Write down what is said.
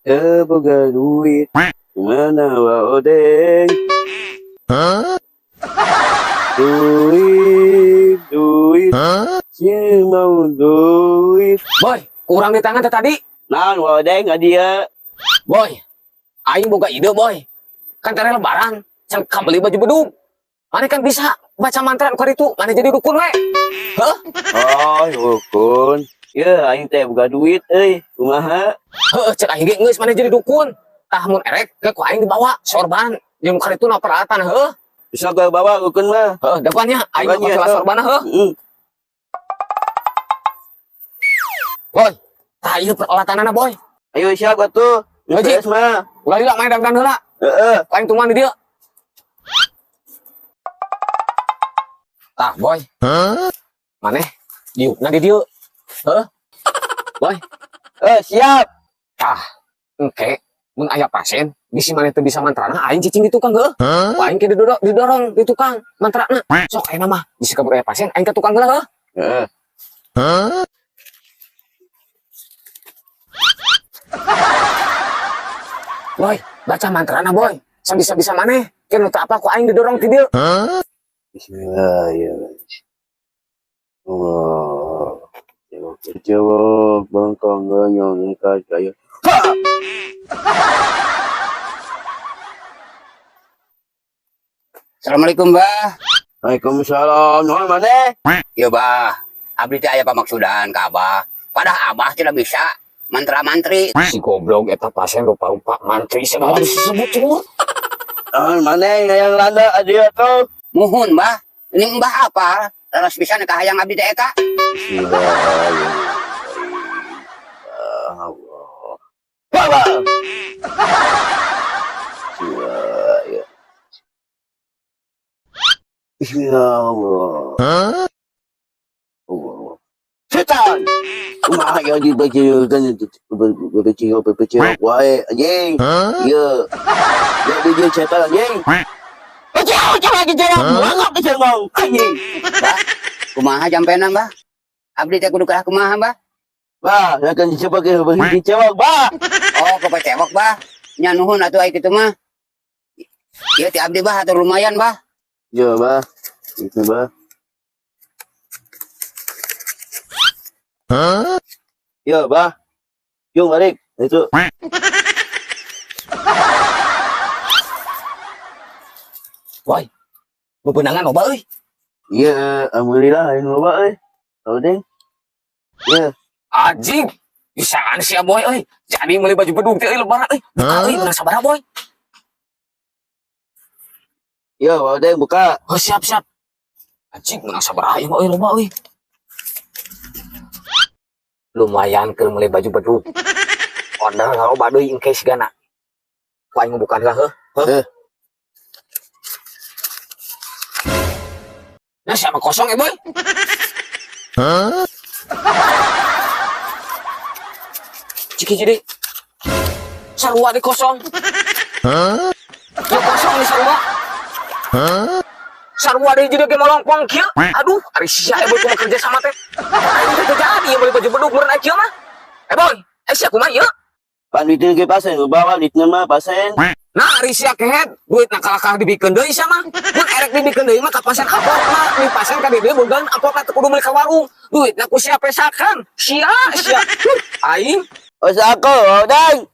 Eh, boga duit. Mana wa odeng? Duit, duit. Si mau duit. Boy, kurang di tangan teh tadi. Naon wa odeng dia? Boy, aing boga ide boy. Kan tadi lebaran, can beli baju bedug. Mana kan bisa baca mantra nu itu, mana jadi dukun we. Heuh? Oh, dukun. Ya, aing teh boga duit euy. Kumaha? Heuh, cek aing ge geus mana jadi dukun. Tah mun erek ke ku aing dibawa sorban. Jeung nu kitu na peralatan heuh. Bisa gua bawa dukun mah. Heuh, daguannya aing Daguannya, bakal sok. Sorbana heuh. Heeh. Boy, tah ieu peralatanana boy. Ayo siap atuh. Haji. Beres mah. Ulah lila main dagdan heula. Heeh. Ku aing tungguan di dieu. Tah, boy. Maneh diukna di dieu. Heuh. Boy, Eh, siap. Tah, engke mun aya pasien bisi maneh teu bisa mantrana aing cicing di tukang heuh. Ku aing ke didorong, didorong di tukang mantrana. Sok ayeuna mah bisi kabur aya pasien aing ke tukang heula heuh. Heeh. Boy, baca mantrana boy. Sabisa-bisa maneh. Ke nu teu apa ku aing didorong ti dieu. Bismillahirrahmanirrahim. Allah. Jawab bangkong ganyong kayak. Ha! Assalamualaikum, Bah. Waalaikumsalam. Nuhun maneh? Ya, Bah. Abdi teh aya pamaksudan ka Abah. Padahal Abah tidak bisa mantra-mantri. Si goblok eta pasien rupa-rupa mantri segala disebut cuma. Nuhun maneh yang landa adia tuh. Muhun, Bah. Ini Mbah apa? Laras bisa ka hayang abdi teh eta. Bismillahirrahmanirrahim. Allah. Baba. Bismillahirrahmanirrahim. Bismillahirrahmanirrahim. Allah. Setan. Kumaha ya dibaca kan baca baca wae anjing. Ya. Ya dia setan anjing. Baca baca lagi jalan. Mangap ke ngong anjing. Bah, kumaha jampena, Bah? Abdi teh kudu kalah kumaha, Bah? Bah, akan dicoba ke dicewak, bah. Oh, kepecewok, Bah. Nya nuhun atuh ai kitu mah. Ieu ti abdi, Bah, atur lumayan, Bah. Ya, bah. Itu, bah. Ya, bah. Yung balik. Itu. Boy, bebenangan loba euy. Ya, alhamdulillah ini loba euy. Tahu deh. Ya, Anjing, bisaan sia boy euy. Jadi meuli baju bedug teh euy lebaran euy. Buka euy, menang sabaraha boy. Ya, udah buka. Oh, siap siap. Anjing menang sabaraha ieu mah euy loba euy. Lumayan keur meuli baju bedug. Order loba deui engke sigana. Ku aing bukan lah heuh. Heuh. Nah, siapa kosong ya, boy? Ciki jadi sarua di kosong. Ya kosong nih sarua. Sarua deui jadi ge molongpong kieu. Aduh, ari sia eh boy kumaha kerja sama teh. Aing teh jadi ieu meuli baju bedug meureun aya kieu mah. Eh boy, eh sia kumaha ieu? Pan duitnya ke pasen, bawa duitnya mah pasen. Nah, ari sia kehed, duit na kalakah dibikeun deui sia mah. Mun erek dibikeun deui mah ka pasien amplop mah, di pasien ka dieu bogaan amplop teh kudu meuli ka warung. Duitna ku sia pesakan. Sia, sia. Huh, aing Oh, sako, odang.